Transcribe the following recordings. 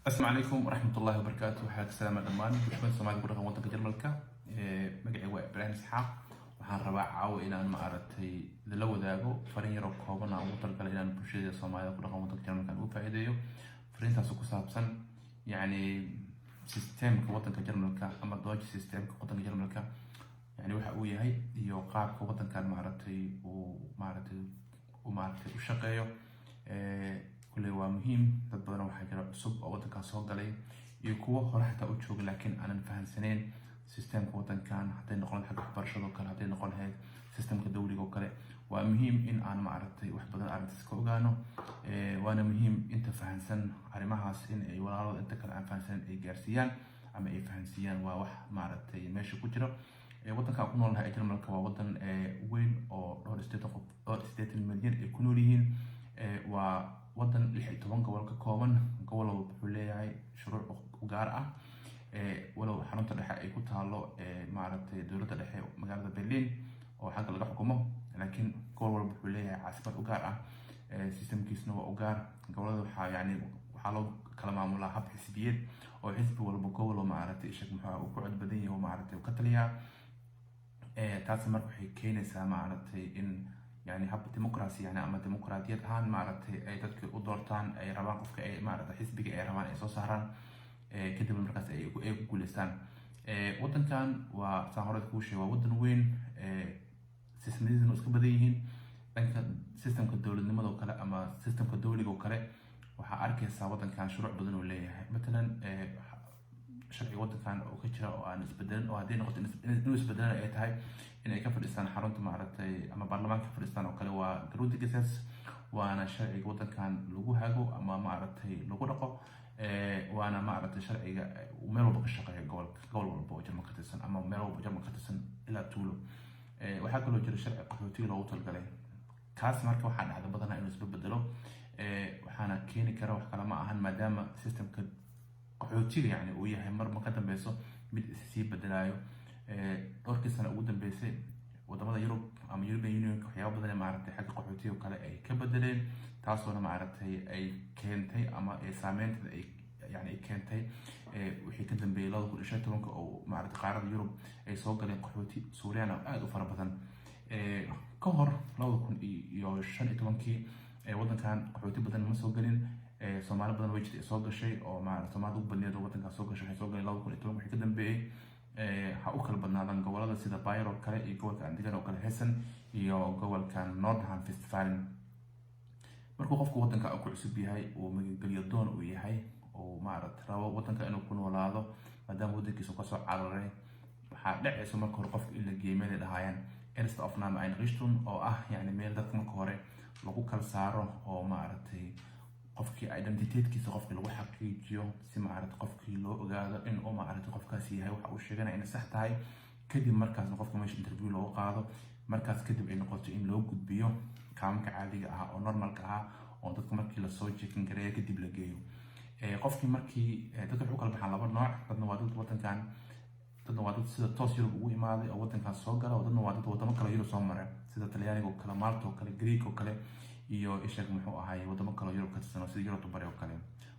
Asalaamu calaykum waraxmatullaahi wabarakaatu. Waxaa ka salaama dhammaan bulshada Soomaalida ku dhaqan wadanka Jarmalka. Magacay waa Ibraahim Isxaaq. Waxaan rabaa caawa inaan, ma aragtay, la wadaago fariin yaroo kooban aan ugu talagalay inaan bulshada Soomaalida ku dhaqan wadanka Jarmalka aan ugu faa'iideeyo. Fariintaas ku saabsan, yacni, systemka wadanka Jarmalka ama Deutsche systemka wadanka Jarmalka, yani waxa uu yahay iyo qaabka wadankan, maaragtay, uu maaragtay u shaqeeyo. Kulley waa muhiim. Dad badan waxaa jira cusub oo wadankan soo galay iyo kuwo hore xataa u jooga, laakiin aanan fahansaneyn systemka wadankan, hadday noqon lahayd xagga waxbarashada oo kale, hadday noqon lahayd systemka dowliga oo kale. Waa muhiim in aan, maaragtay, wax badan arrintaas ka ogaano. Waana muhiim inta fahansan arrimahaas in ay walaalada inta kale aan fahansaneyn ay gaarsiiyaan ama ay fahansiiyaan. Waa wax, maaragtay, meesha ku jira. Wadanka aan ku noolnahay ee Jarmalka waa wadan weyn oo dhowr iyo siddeetan qof, 84 milyan ay ku nool yihiin. Waa wadan 16 gobol ka kooban. Gobol walba wuxuu leeyahay shuruuc u gaar ah, walow xarunta dhexe ay ku taalo, maaragtay, dowladda dhexe magaalada Berlin oo xagga laga xukumo, laakiin gobol walba wuxuu leeyahay caasimad u gaar ah, systemkiisna waa u gaar. Gobolada waxaa, yani, waxaa loo kala maamulaa hab xisbiyeed oo xisbi walba gobol oo, maaragtay, ishag muxuu uu ku cod badan yahay oo, maaragtay, uu ka taliyaa. Taasi marka waxay keenaysaa, maaragtay, in, yani, hab democracy, yani, ama dimuqraadiyad ahaan, maaragtay, ay dadka u doortaan ay rabaan qofka ay, maaragtay, xisbiga ay rabaan ay soo saaraan, kadibna markaas ay ku guuleystaan. Wadankan waa saan hore kuu sheegay, waa wadan weyn, systemadiisana iska badan yihiin. Dhanka systemka dowladnimada oo kale ama systemka dowliga oo kale, waxaa arkaysaa wadankan shuruuc badan uu leeyahay. Matalan, sharciga wadankan oo ka jira oo aan isbedelin, oo haddii noqoto inuu isbedelana ay tahay in ay ka fadhiistaan xarunta, maaragtay, ama baarlamaanka ka fadhiistaan oo kale, waa Grundgesetz. Waana sharciga wadankan lagu hago ama, maaragtay, lagu dhaqo. Waana, maaragtay, sharciga meel walba ka shaqeeya, gobol walba oo Jarmal ka tirsan ama meel walba Jarmal ka tirsan ilaa tuulo. Waxaa kaloo jira sharci qaxootiga loogu talagalay. Kaas marka waxaa dhacda badanaa inuu isbedelo. Waxaana keeni kara wax kale ma ahan, maadaama systemka qaxootiga, yani, uu yahay marma ka dambeyso mid sii bedelayo. Dhowrkii sano ugu dambeysay wadamada Yurub ama European Union waxyaaba badan, maaragtay, xagga qaxootiga kale ay ka bedeleen, taasoona, maaragtay, ay keentay ama ay saameynteeda ay, yani, ay keentay wixii ka dambeeyay 2015-ka oo, maaragtay, qaarada Yurub ay soo galeen qaxooti Suuriyaan oo aada u fara badan. Ka hor 2015-kii wadankan qaxooti badan ma soo gelin. Soomaali badan way jirtay soo gashay oo, maaragtay, Soomaalida ugu badneed oo wadankan soo gashay waxay soo galeen 2010 wixii ka dambeeyey. Ha u kala badnaadaan gobolada sida Bayern oo kale iyo gobolka aan degan oo kale, Hessen, iyo gobolka Nordrhein-Westfalen. Markuu qofku wadanka ku cusub yahay, uu magangelyo doon uu yahay, uu, maaragtay, rabo wadanka inuu ku noolaado maadaama wadankiisa kasoo cararay, waxaa dhacaysa marka hore qofka in la geeyo meel ay dhahayaan Erstaufnahmeeinrichtung, oo ah, yani, meel dadka marka hore lagu kala saaro oo, maaragtay, qofkii identitykiisa qofkii lagu xaqiijiyo, si, maaragtay, qofkii loo ogaado in uu, maaragtay, qofkaasi yahay waxa uu sheeganaya inay sax tahay. Kadib markaasna qofka meesha interview loogu qaado. Markaas kadib ay noqoto in loo gudbiyo kaamamka caadiga ah oo normalka ah, oo dadka markii lasoo checking gareeyo kadib la geeyo. Qofkii markii dadka waxay u kala baxaan laba nooc. Dadna waa dad wadankan, dadna waa dad sida toos Yurub ugu imaaday oo wadankan soo gala, oo dadna waa dad wadamo kale Yurub soo maray, sida Talyaaniga oo kale, Malta oo kale, Greek oo kale, iyo ishag muxuu ahay wadamo kale oo Yurub ka tirsan, sida Yurubta bari oo kale,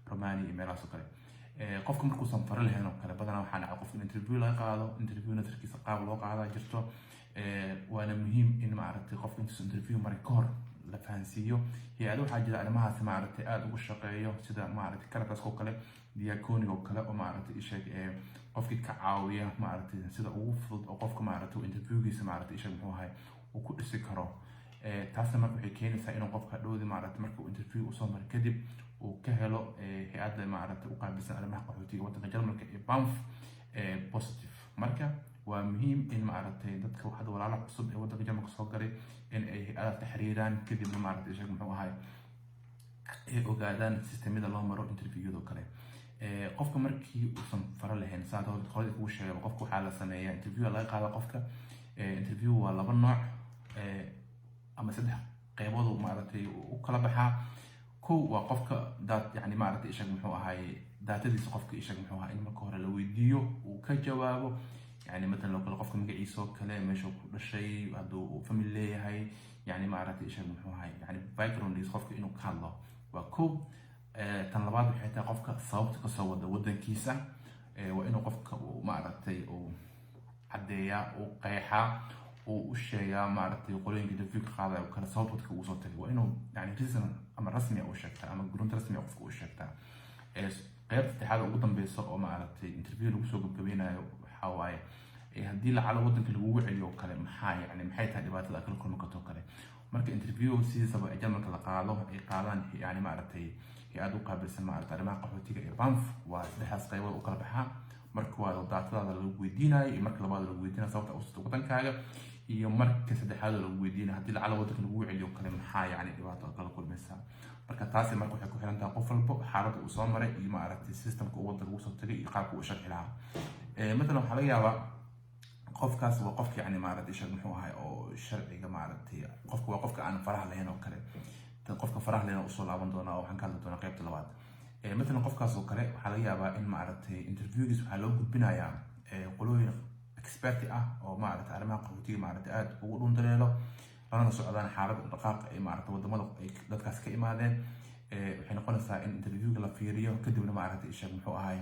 Romania iyo meelahaas oo kale. Qofka markuusan fara lahayn oo kale, badanaa waxaa dhaca qofka in interview laga qaado. Interview naftarkiisa qaab loo qaadaa jirto. Waana muhiim in, maaragtay, qofka intuusan interview maray ka hor la fahansiiyo. Hay-ado waxaa jira arrimahaas, maaragtay, aada ugu shaqeeyo, sida, maaragtay, Caritas oo kale, Diakonie oo kale, oo, maaragtay, isheeg qofkii ka caawiya, maaragtay, sida ugu fudud oo qofka, maaragtay, interviewgiisa, maaragtay, isheeg muxuu ahay uu ku dhisi karo. Taasna marka waxay keenaysaa inuu qofka dhowdi, maaragtay, marka uu interview usoo maray kadib, uu ka helo hay-adda, maaragtay, u qaabilsan arrimaha qaxootiga wadanka Jarmalka ee BAMF positive. Marka waa muhiim in, maaragtay, dadka hadda walaalo cusub ee wadanka Jarmalka soo galay in ay hay-adaas la xiriiraan, kadibna, maaragtay, isheeg muxuu ahay ay ogaadaan sistemyada loo maro interviewada oo kale. Qofka markii uusan fara lahayn, saa horay kugu sheegay, qofka waxaa la sameeyaa interview laga qaada qofka. Interview waa laba nooc ama saddex qeybood, maaragtay, u kala baxaa. Kow waa qofka daat, yani, maaragtay, ishag muxuu ahay daatadiisa qofka, ishag muxuu ahay in marka hore la weydiiyo, uu ka jawaabo. Yani matalan oo kale, qofka magaciisa oo kale, meesha ku dhashay, hadduu uu family leeyahay, yani, maaragtay, ishag muxuu ahay, yani backgroundkiisa qofka inuu ka hadlo waa kow. Tan labaad waxay tahay qofka sababta kasoo wada wadankiisa. Waa inuu qofka uu maaragtay uu caddeeyaa, uu qeexaa, uu u sheegaa maaragtay qolooyinka interview ka qaadaya oo kale sababta dadka ugu soo tagay. Waa inuu yani reason ama rasmi ah u sheegtaa ama grund rasmi ah qofka u sheegtaa. Qeybta saddexaad ugu dambeysa oo maaragtay interview lagu soo gabgabeynayo waxaa waaye haddii lacala wadanka lagugu celiyo oo kale, maxaa yani maxay tahay dhibaatada aad kala kulmi karto oo kale. Marka interview sidiisaba ee Jarmalka la qaado, ay qaadaan yani maaragtay hay-ad u qaabilsan maaragtay arrimaha qaxootiga ee BAMF, waa saddexdaas qaybood u kala baxaa. Marka koowaad datadaada lagu weydiinayo, iyo marka labaad lagu weydiinayo sababta usata wadankaaga, iyo marka saddexaad lagu weydiinayo haddii lacala wadanka lagugu celiyo kale, maxaa yani dhibaato aad kala kulmaysaa. Marka taasi marka waxay ku xiran tahay qof walbo xaaladda uu soo maray iyo maaragtay systemka uu wadanka ugu soo tagay iyo qaabka uu sharxi lahaa. Matalan waxaa laga yaabaa qofkaas waa qofka yani maaragtay shar muxuu ahay oo sharciga maaragtay qofka waa qofka aan faraha lahayn oo kale. Tan qofka faraha lahayn usoo laaban doonaa oo waxaan ka hadli doonaa qaybta labaad. Matalan qofkaas oo kale waxaa laga yaabaa in maaragtay interviewgiis waxaa loo gudbinayaa qolooyin expert ah oo maaragtay arrimaha qaxootiga maaragtay aada ugu dhundaleelo, lana socdaan xaaladda dhaqaaqa ee maaragtay wadamada ay dadkaas ka imaadeen. Waxay noqonaysaa in interviewga la fiiriyo, kadibna maaragtay isheeg muxuu ahay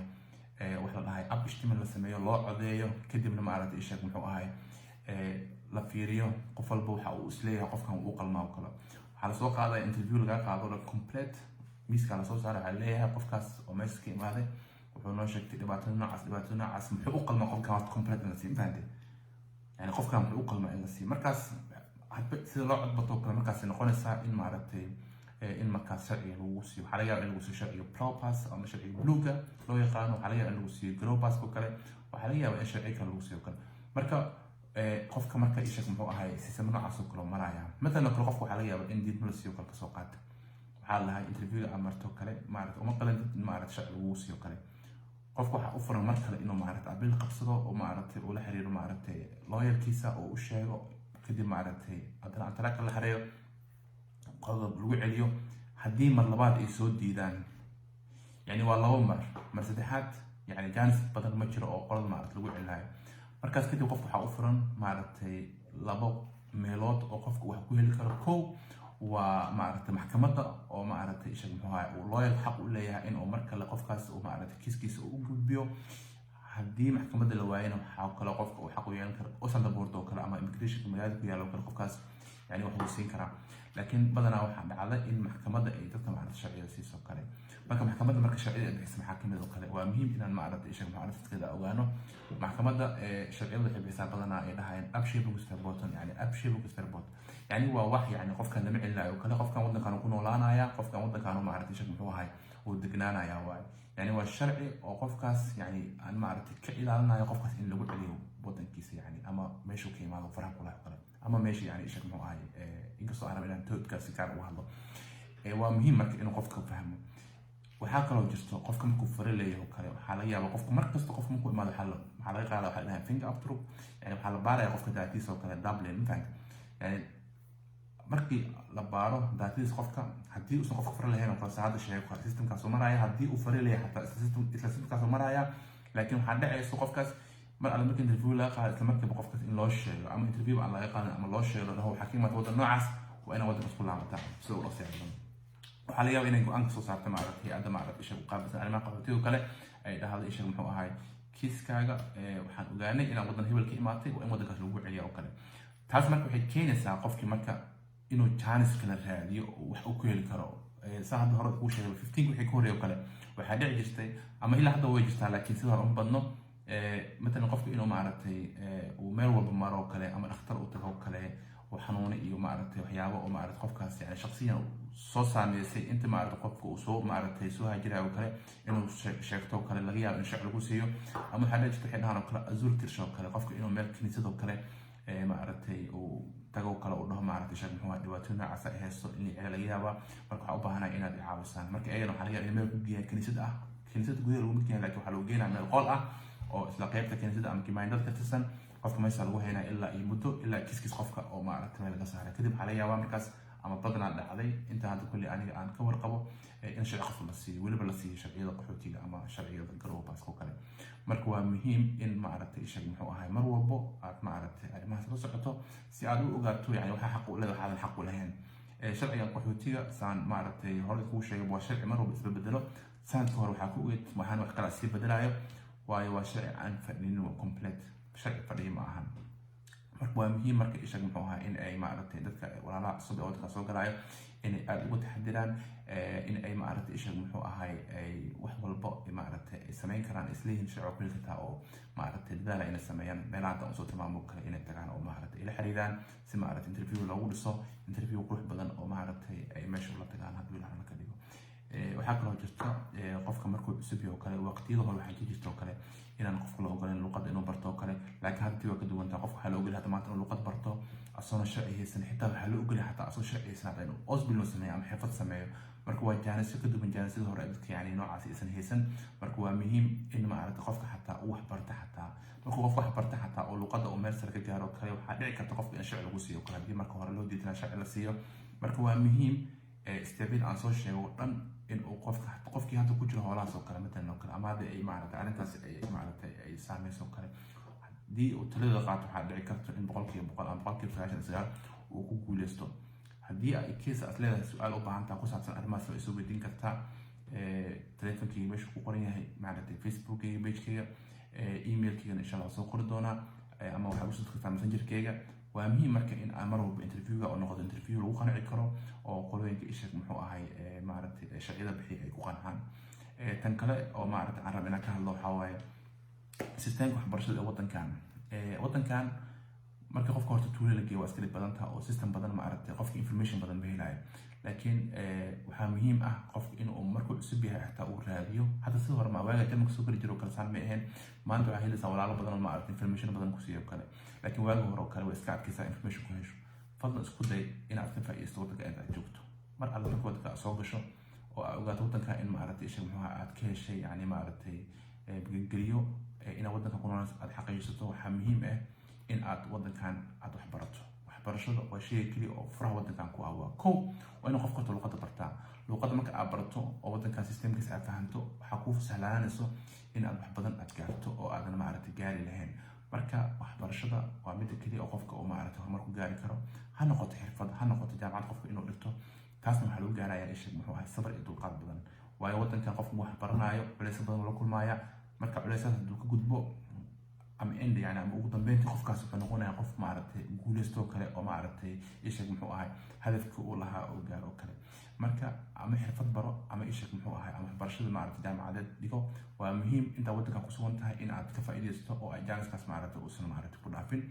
wax la dhahay Abstimmung la sameeyo, loo codeeyo, kadibna maaragtay isheeg muxuu ahay la fiiriyo qof walba waxa uu isleeyahay qofkan uu qalmaa oo kale. Waxaa lasoo qaadaya interview laga qaado la complete, miiskaa lasoo saaray, waxaa leeyahay qofkaas oo meesha ka imaaday wuxuu noo sheegtay dhibaatada noocaas, dhibaatada noocaas, muxuu u qalmaa qofkan horta complete in la siiyo, mafahantay? Yani qofkan muxuu u qalmaa in la siiyo. Markaas hadba sida loo codbato kale markaas noqonaysaa in maaragtay in markaas sharciga lagu siiyo. Waxaa laga yaaba in lagu siiyo sharciga Blaupass ama sharciga bluega loo yaqaano, waxaa laga yaaba in lagu siiyo Graupass oo kale, waxaa laga yaaba in sharciga kale lagu siiyo kale. Marka qofka marka ishak muxuu ahay system noocaas oo kale maraya. Matalan kale qofka waxaa laga yaaba in diidmo la siiyo kale. Kasoo qaata waxaa la lahaa interviewga aad marto kale maaragtay uma qalantid in maaragtay sharci lagu siiyo kale. Qofka waxaa u furan mar kale inuu maaragtay appeal qabsado oo maaragtay uu la xiriiro maaragtay lawyerkiisa oo u sheego, kadib maaragtay haddana Antrag la xareeyo, qodob lagu celiyo. Haddii mar labaad ay soo diidaan, yani waa labo mar, mar saddexaad yani chance badan ma jiro oo qolada maaragtay lagu celinayo. Markaas kadib qofka waxaa u furan maaragtay labo meelood oo qofka wax ku heli karo. Kow waa maaragtay maxkamadda oo maaragtay ishag muxuu ahay uu lawyer xaq u leeyahay in uu mar kale qofkaas uu maaragtay kiiskiisa u gudbiyo. Haddii maxkamadda la waayana, waxaa kale qofka uu xaq u yeelan karo Ausländerbehörde oo kale ama immigrationka magaalada ku yaalo kale, qofkaas yani wax uu siin karaa. Laakiin badanaa waxaa dhacda in maxkamadda ay dadka maaragtay sharciga siiso kale. Marka maxkamadda marka sharciyada ay bixisa maxaa kamid oo kale? Waa muhiim inaan maaragtay ishag muxuu ahay ogaano. Maxkamadda sharciyada waxay bixisaa badanaa ay dhahayaan Abschiebungsverbot, yani Abschiebungsverbot yani waa wax yani qofkan lama celinayo kale, qofkan wadankan ku noolaanaya, qofkan wadankan maaragtay ishag muxuu ahay uu degnaanaya waaye. Yani waa sharci oo qofkaas yani aan maaragtay ka ilaalinayo qofkaas in lagu celiyo wadankiisa, yani ama meeshuu ka imaado faraha kulaha kale ama meesha yani ishag muxuu ahay. Inkastoo aan rabo inaan toodkaas si gaar uga hadlo, waa muhiim marka inuu qofka fahmo. Waxaa kaloo jirto qofka markuu fare leeyahay oo kale, waxaa laga yaabaa qofka markasta qofka markuu imaado waxaa laga qaada waxaa dhahay Fingerabdruck, yani waxaa la baaraya qofka daatiisa oo kale, Dublin, ma fahamta? Yani markii la baaro daatadiisa qofka, haddii uusan qofka fare lahayn oo kale, saacadda sheego systemkaasuu maraya. Haddii uu fare leeyahay xataa isla systemkaasuu maraya. Laakiin waxaa dhacaysa qofkaas mar alle marka interview laga qaado, isla markiiba qofkaas in loo sheego ama interview aan laga qaadin ama loo sheego, dhaho waxaa ka imaata waddan noocaas, waa inaa waddankaas ku laabataa sida u dhaqsiya badan. Waxaa laga yaabaa inay go-aan kasoo saarto maaragtay hay-adda maaragtay isha ku qaabilsan arrimaha qaxootiga kale, ay dhahdo isha muxuu ahay kiiskaaga waxaan ogaanay inaad waddan hebel ka imaatay, waa in waddankaas lagu celiya oo kale. Taas marka waxay keenaysaa qofkii marka inuu chance kala raadiyo oo wax uu ku heli karo. Saa hadda hore kuu sheegay, 15 wixii ka horreeya oo kale waxaa dhici jirtay ama ilaa hadda way jirtaa, laakiin sida hore uma badno. Matalan qofka inuu maaragtay uu meel walba maro oo kale ama dhakhtar u tago oo kale oo xanuune iyo maaragtay waxyaabo oo maaragtay qofkaas yani shaqsiyan soo saameysay inta maaragtay qofka uu soo maaragtay soo haajirayo oo kale inuu sheegto oo kale, laga yaabo in sharci lagu siiyo. Ama waxaa dhici jirta waxay dhahaan oo kale Asylkirche oo kale, qofka inuu meel kiniisad oo kale maaragtay uu tago kale, uu dhaho maaragtay sheeg muxuu ahaa dhibaato noocaas ay haysto in la laga yaabaa, marka waxaa u baahanaya inaad i caawisaan. Marka iyagana waxaa laga yaabaa in meel ku geeyaan kiniisad ah. Kiniisada gudaha laguma keenayo, laakiin waxaa lagu geenaya meel qol ah oo isla qeybta kiniisada ama Gemeindada ka tirsan. Qofka meesha lagu haynaya ilaa iyo muddo, ilaa kiiskiis qofka oo maaragtay meel laga saaray. Kadib waxaa laga yaabaa markaas ama badanaa dhacday inta hadda kulli aniga aan ka warqabo in sharci qof la siiyo, weliba la siiyo sharciyada qaxootiga ama sharciyada Graupass oo kale. Marka waa muhiim in maaragtay ishag muxuu ahay mar walbo aad maaragtay arrimahaas la socoto si aad u ogaato yani waxaa xaq u leedahay, waxaadan xaq u lahayn. Sharcigan qaxootiga, saan maaragtay hore kuu sheegay, waa sharci mar walba isbedelo. Sanadka hore waxaa ku ogeed, waxaan wax kala sii bedelayo, waayo waa sharci aan fadhinin, waa complete, sharci fadhiya ma ahan. Marka waa muhiim marka ishag muxuu ahaa in ay maaragtay dadka walaalaha cusub ee waddanka soo galayo inay aada ugu taxadiraan, in ay maaragtay ishag muxuu ahay ay wax walbo maaragtay ay sameyn karaan, isleeyihiin sharci ku kartaa oo maaragtay dadaala inay sameeyaan. Meelaha hadda usoo tilmaamo kale inay tagaan oo maaragtay ila xiriiraan si maaragtay interview loogu dhiso, interview qurux badan oo maaragtay ay meesha ula tagaan haddii Ilaah ka dhigo. Waxaa kaloo jirta, qofka markuu cusub yahay oo kale, waqtiyada hore waxaa jirta oo kale inaan qofka la ogoleyn luqadda inuu barto oo kale, laakiin hadda tii waa ka duwantaa. Qofka waxaa la ogolyahay hadda maanta inuu luqad barto asoona sharci haysan. Xitaa waxaa la ogolyahay xataa asoo sharci haysan hata inuu Ausbildung sameeyo ama xirfad sameeyo. Marka waa jaanisyo ka duwan jaanisyada hore dadka yani noocaasi aysan haysan. Marka waa muhiim in maaragtay qofka xataa uu wax barta. Xataa markuu qofka wax barta, xataa oo luqadda uu meel sare ka gaaro kale, waxaa dhici karta qofka in sharci lagu siiyo kale haddii marka hore loo diidanaa sharci la siiyo. Marka waa muhiim step-yada aan soo sheego dhan in uu qofka, qofkii hadda ku jiro hoolahaas oo kale matalan oo kale, ama hadda ay maaragtay arrintaas ay maaragtay ay saameyso kale, haddii uu taladooda qaato, waxaa dhici karto in 100% ama 99% uu ku guuleysto. Haddii ay case aad leedahay, su-aal u baahan taha ku saabsan arrimahaas, waa isoo weydiin kartaa. Telefonkeyga meesha ku qoran yahay, maaragtay Facebookkeyga pagekeyga, emailkeygana insha Allah soo qori doonaa, ama waxaad usoo kartaa Messengerkeyga. Waa muhiim marka in aan mar walba interviewga oo noqdo interview lagu qanci karo oo qolooyinka ishak muxuu ahay maaragtay sharciyada bixiya ay ku qancaan. Tan kale oo maaragtay aan rab inaan ka hadlo waxaa waaye systemka waxbarashada ee waddankan. Waddankan marka qofka horta tuulo la geeyo waa iska dhib badan taha oo system badan maaragtay qofka information badan ma helayo, laakiin waxaa muhiim ah qofka inuu markuu cusub yahay xataa uu raadiyo. Hadda sida hore ma waaga Jarmalka soo geli jiro kale saan ma ahayn. Maanta waxaa helaysaa walaalo badan oo maaragtay information badan ku siiyo kale, laakiin waagi hore oo kale way iska adkaysaa information ku hesho. Fadlan isku day inaad ka faa'iidaysto waddanka inta aad joogto. Mar alla marka waddanka aad soo gasho oo aad ogaato waddanka in maaragtay isha muxuu aad ka heshay, yani maaragtay magangeliyo, inaad waddanka ku noolaan aad xaqiijisato, waxaa muhiim ah in aad waddankan aad wax barato. Waxbarashada waa shayga keliya oo furaha waddankan ku ah. Waa kow, waa inuu qofka horta luqadda bartaa. Luqadda marka aad barato oo waddankan systemkiisa aad fahanto, waxaa kuu sahlaanayso in aad wax badan aad gaarto oo aadan maaragtay gaari lahayn. Marka waxbarashada waa midda keliya oo qofka uu maaragtay horumar ku gaari karo, ha noqoto xirfad, ha noqoto jaamacad qofka inuu dhigto. Taasna waxaa lagu gaarayaa isha muxuu ahay sabar iyo dulqaad badan, waayo waddankan qofku wax baranaayo culeysyo badan la kulmaaya. Marka culeysaas hadduu ka gudbo ama end yani ama ugu dambeyntii, qofkaas wuxuu noqonayaa qof maaragtay guuleystoo kale oo maaragtay ishag muxuu ahay hadafkii uu lahaa oo gaaro oo kale. Marka ama xirfad baro ama ishag muxuu ahay ama waxbarashada maaragtay jaamacadeed dhigo. Waa muhiim intaa waddanka ku sugan tahay in aad ka faa'iidaysato oo ay jaaniskaas maaragtay uusan maaragtay ku dhaafin.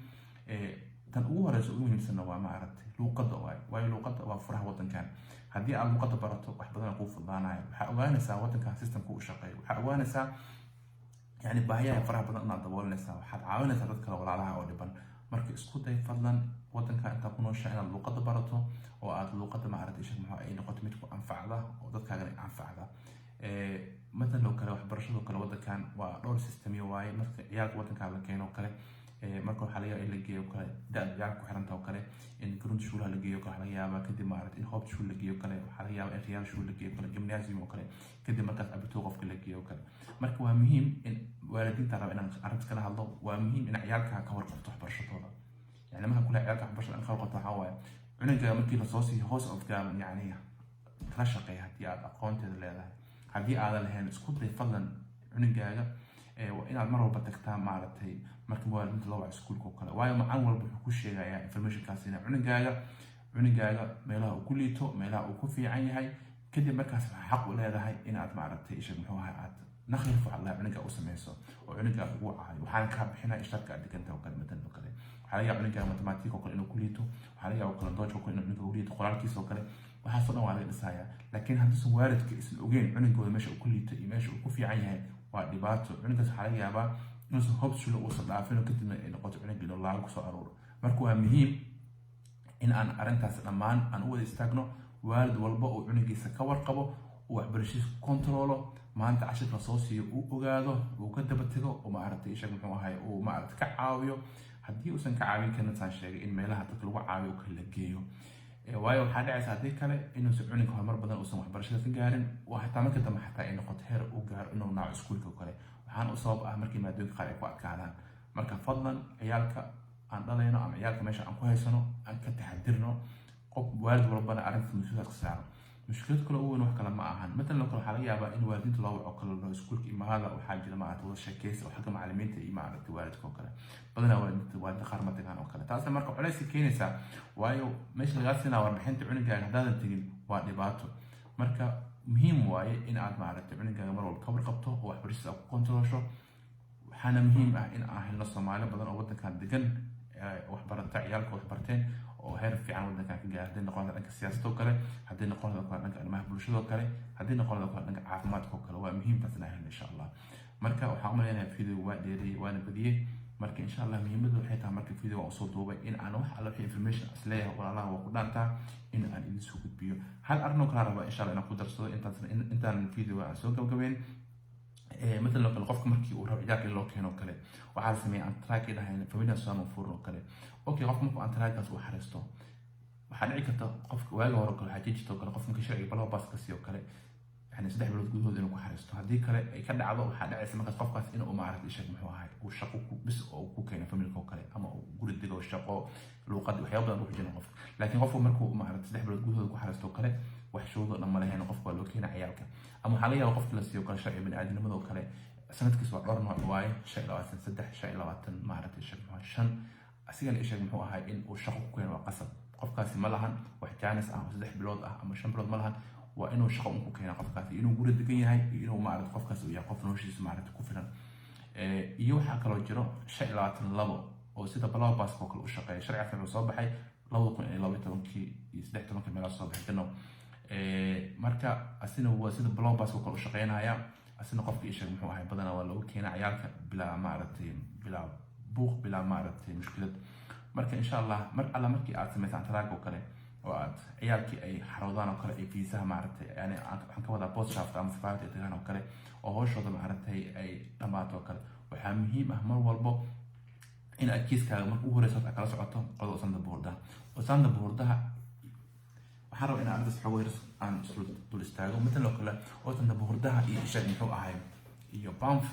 Tan ugu horeysa, ugu muhiimsanna waa maaragtay luuqadda waay, waayo luuqadda waa furaha waddankan. Haddii aad luuqadda barato, wax badan kuu fududaanaya. Waxaa ogaanaysaa waddankan systemka u shaqeeyo, waxaa ogaanaysaa yani baahiyaha faraha badan inaad daboolinaysaa, waxaad caawinaysaa dad kale walaalaha oo dhiban. Marka isku day fadlan waddanka intaa ku nooshaa inaad luuqadda barato oo aad luuqadda maaragtay ishak muxuu ay noqoto mid ku anfacda oo dadkaagana anfacda. Matalan oo kale, waxbarashadoo kale waddankan waa dhowr systemyo waaye. Marka ciyaalka waddankan la keeno kale, marka waxaa laga yaabaa in la geeyo kale da-da ciyaalka ku xiranta oo kale, in Grundschule la geeyo kale waxaa laga yaabaa, kadib maaragtay in Hauptschule la geeyo kale waxaa laga yaabaa, in Realschule la geeyo kale, Gymnasium oo kale, kadib markaas Abitur qofka la geeyo kale. Marka waa muhiim in waalidiinta raba inaan arrinta kala hadlo. Waa muhiim in ciyaalka ka warqabto waxbarashadooda. Yani marka kule ciyaalka waxbarashada in ka warqabto, waxaa waaye cunuga markii lasoo siiyo Hausaufgaben, yani kala shaqeeya haddii aad aqoonteeda leedahay. Haddii aadan lahayn, isku day fadlan cunugaaga waa inaad mar walba tagtaa maaragtay marka waalidiinta loo waco iskuulka oo kale, waayo macalin walba wuxuu ku sheegayaa informationkaasina cunugaaga meelaha uu ku liito, meelaha uu ku fiican yahay. Kadib markaas waxaa xaq u leedahay inaad maaragtay ishag muxuu ahay aad Nachhilfe waxaa lahaa cunuga u sameyso oo cunuga ugu caayo. Waxaana kaa bixinaya ishtaadka aad deganta oo kale. Matalan oo kale, waxaa laga yaaba cunuga Mathematik oo kale inuu ku liito, waxaa laga yaaba kale Deutsch oo kale inuu cunuga ku liito, qoraalkiisa oo kale. Waxaasoo dhan waa laga dhisayaa. Laakiin hadduusan waalidka isan ogeyn cunugooda meesha uu ku liito iyo meesha uu ku fiican yahay, waa dhibaato. Cunugaas waxaa laga yaabaa inuusan Hauptschule uusan dhaafin oo kadibna ay noqoto cunuga inuu laago kusoo aruuro. Marka waa muhiim in aan arrintaas dhammaan aan u wada istaagno, waalid walba uu cunugiisa ka warqabo, uu waxbarashiisa ku kontroolo, maanta cashirka soo siiyo uu ogaado, uu ka daba tago oo maaragtay ishag muxuu ahay uu maaragtay ka caawiyo. Haddii uusan ka caawin karin, saan sheegay, in meelaha dadka lagu caawiyo kale la geeyo, waayo waxaa dhacaysa haddii kale inuusan cunuga horumar badan uusan waxbarashada ka gaarin, oo xataa marka dambe xataa ay noqoto heer uu gaaro inuu naaco iskuulka oo kale. Waxaana u sabab ah markii maadooyinka qaar ay ku adkaadaan. Marka fadlan ciyaalka aan dhalayno ama ciyaalka meesha aan ku haysano aan ka taxadirno. Qof waalid walbana arrintaas mas-uuliyad ka saaro. Mushkilad kale ugu weyn wax kale ma ahan. Matalan oo kale, waxaa laga yaabaa in waalidiinta loo waco kale loo iskuulka imaada. Waxaa jira, maaragtay, wada sheekeysi oo xagga macallimiinta iyo, maaragtay, waalidka oo kale. Badanaa waalidiinta qaar ma tagaan oo kale. Taasna marka culayska keenaysaa, waayo meesha lagaa siinaa warbixinta cunugaaga haddaadan tegin waa dhibaato. Marka muhiim waaye in aad, maaragtay, cunugaaga mar walba ka warqabto oo waxbarashadiisa aad ku kontrolsho. Waxaana muhiim ah in aan helno Soomaali badan oo wadankan degan, waxbarata, ciyaalka waxbarteen oo heer fiican wadankan ka gaara, hadday noqon dhanka siyaasadda oo kale, hadday noqon kale dhanka arrimaha bulshada oo kale, hadday noqon kale dhanka caafimaadka oo kale. Waa muhiim taas inaan helno, insha Allah. Marka waxaan u maleynayaa video waa dheeriyey, waana badiyey. Marka insha Allah muhiimadda waxay tahay, marka video waan usoo duubay, in aan wax alla wixii information isleeyahay walaalaha waa ku dhaantaa in aan idin soo gudbiyo. Hal arrin oo kale rabaa, insha Allah, inaan ku darsado intaan video aan soo gabgabeyn. Matalan oo kale, qofka markii uu rabo ciyaalka in loo keeno kale, waxaa la sameeya Antrag ay dhahayn, Familienzusammenführung oo kale. Okay, qofka markuu Antrag-gaas uu xariisto, waxaa dhici karta qofka waagi hore kale waxaa jiri jirta kale, qofka markii sharciga Blau Pass ka siiyo kale, yani 3 bilood gudahood inuu ku xariisto. Haddii kale ay ka dhacdo, waxaa dhacaysa markaas qofkaas inuu, maaragtay, ishag muxuu ahay, uu shaqo ku bis oo ku keeno familka oo kale, ama uu guri dego, shaqo, luuqad, waxyaabo badan ku jira qofka. Laakiin qofku markuu, maaragtay, 3 bilood gudahood ku xariisto oo kale, wax shuruudo dhan ma lahayn, qofka waa loo keena ciyaalka. Ama waxaa laga yaaba qofka la siiyo kale sharci bini'aadinimada oo kale, sanadkiis waa dhowr nooc waaye, 25, 3, 25, maaragtay, ishag muxuu 5, asigana, ishag muxuu ahay, in uu shaqo ku keeno waa qasab. Qofkaasi ma lahan wax jaanis ah oo 3 bilood ah ama 5 bilood ma lahan. Waa inuu shaqo un ku keena qofkaasi, inuu guri degan yahay iyo inuu, maaragtay, qofkaasi uu yahay qof noloshiisa, maaragtay, ku filan. Iyo waxaa kaloo jiro 25(2) oo sida Blau Pass-ka oo kale u shaqeeya. Sharcigaas wuxuu soo baxay 2012-kii iyo 13-kii meelaha soo baxay dano. Marka asina waa sida Blau Pass-ka oo kale u shaqeynaya. Asina qofka, ishag muxuu ahay, badanaa waa loogu keenaa ciyaalka bilaa, maaragtay, bilaa buuq, bilaa, maaragtay, mushkilad. Marka insha Allah, mar alla markii aad samaysa Antrag oo kale oo aad ciyaalkii ay xaroodaan oo kale, ay fiisaha, maaragtay, yani waxaan ka wadaa Botschaft ama safaaradda ay tagaan oo kale, oo hawshooda, maaragtay, ay dhammaato oo kale, waxaa muhiim ah mar walbo in aad kiiskaaga marka ugu horeysa aad kala socoto qolada Ausländerbehörde-ha. Ausländerbehörde-ha waxaan rabaa in arrintaas xoogo yar aan isla dul istaago. Matalan oo kale, Ausländerbehörde-ha iyo, ishag muxuu ahay, iyo BAMF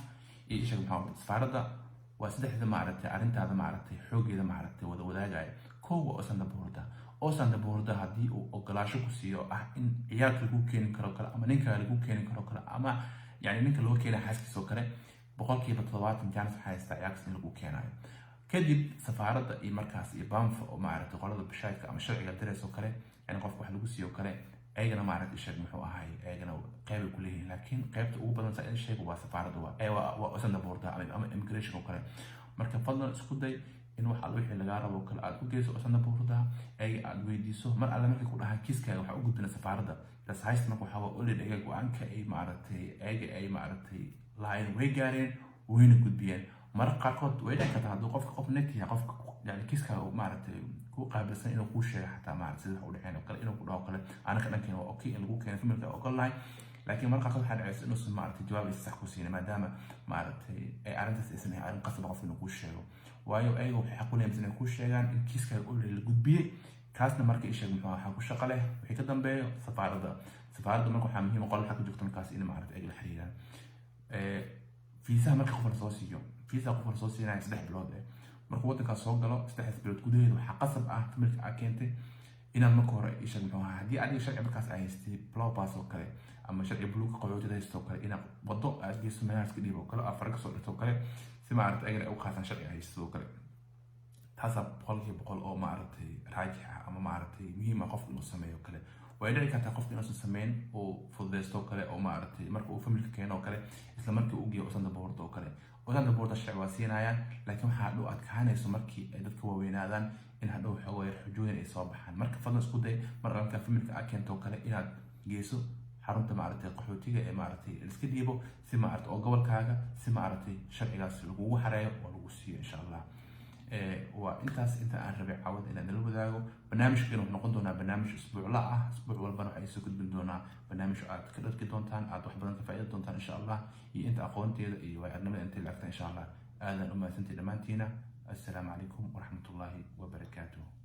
iyo, ishag muxuu ahay, safaaradda waa saddexda, maaragtay, arrintaada, maaragtay, xoogeeda, maaragtay, wada wadaagaya. Kow waa Ausländerbehörde. Ausländerbehörde haddii uu ogolaasho ku siiyo ah in ciyaalka lagu keeni karo kale, ama ninka lagu keeni karo kale, ama yani ninka loo keenaya xaaskiisa oo kale, 70% jaanis waxaa haystaa ciyaalkaas in lagu keenayo. Kadib safaaradda iyo markaas iyo BAMF oo, maaragtay, qolada Bescheid-ka ama sharciga diraysa oo kale, yani qofka wax lagu siiyo kale, ayagana, maaragtay, sheeg muxuu ahay, ayagana qeybay ku leeyihiin. Laakiin qeybta ugu badan saa in sheego waa safaaradda, waa Ausländerbehörde ama immigration oo kale. Marka fadlan isku day in wax alla wixii lagaa rabo kale aad u geyso Ausländerbehörde-ha, ayaga aad weydiiso. Mar alle markay ku dhahaan kiiskaaga waxaa u gudbina safaaradda, das heißt marka waxaa waa already ayaga go-aanka ay, maaragtay, ayaga ay, maaragtay, lahaayeen way gaareen, wayna gudbiyeen. Mararka qaarkood way dhici kartaa hadduu qofka qof net yahay, qofka yani kiiskaaga, maaragtay, ku qaabilsan, inuu kuu sheego xataa, maaragtay, sida wax u dhexeen oo kale, inuu ku dhaho kale anaka dhankeena waa okay in lagu keeno familka ogol lahay. Laakiin mararka qaarkood waxaa dhacaysa inuusan, maaragtay, jawaab aysan sax ku siinin, maadaama, maaragtay, ay arrintaas aysan ahayn arrin qasab qofka inuu kuu sheego, waayo ayaga waxay xaq u leeyihiin inay kuu sheegaan in kiiskaaga already la gudbiyey. Kaasna marka, isheeg muxuu, waxaa ku shaqo leh wixii ka dambeeyo safaaradda. Safaaradda marka waxaa muhiim qol waxaa ka joogta markaas in, maaragtay, ay la xiriiraan. Fiisaha marka qof la soo siiyo, fiisaha qof la soo siinaya 3 bilood markuu waddankaas soo galo, 3 bilood gudaheeda waxaa qasab ah familka aa keentay inaad marka hore, isheeg muxuu ahaa, haddii adiga sharci markaas ay haystay Blau Pass oo kale ama sharci buluuga qaxootida haysto oo kale, inaad waddo aad geyso meelahaas ka dhiib oo kale, aad fara kasoo dhigto oo kale, si, maaragtay, ayagana ay u qaataan sharci haysto oo kale. Taasaa 100% oo, maaragtay, raajix ah ama, maaragtay, muhiim ah qofka inuu sameeyo kale. Way dhici kartaa qofka inuusan sameyn, uu fududeysto oo kale, oo, maaragtay, marka uu familka keeno oo kale isla markii uu geeyo Ausländerbehörde oo kale. Ausländerbehörde sharci waa siinayaan, laakiin waxaa hadhow adkaanayso markii ay dadka waaweynaadaan in hadhow xoogo yar xujooyin ay soo baxaan. Marka fadlan isku day mar markaa familka aad keento oo kale inaad geyso xarunta, maaragtay, qaxootiga ee, maaragtay, iska dhiibo, si, maaragtay, oo gobolkaaga, si, maaragtay, sharcigaas lagugu xareeyo oo lagu siiyo, insha Allah. Waa intaas inta aan rabay caawada inaan nala wadaago. Barnaamijkan wuxuu noqon doonaa barnaamij isbuucla ah. Isbuuc walbana waxaa soo gudbin doonaa barnaamij aad ka dharki doontaan, aad wax badan ka faa'iidi doontaan, insha Allah, iyo inta aqoonteeda iyo waay aragnimada intay laagta, insha Allah. Aadan u mahadsantahay dhammaantiina. Assalaamu calaykum waraxmatullaahi wabarakaatuh.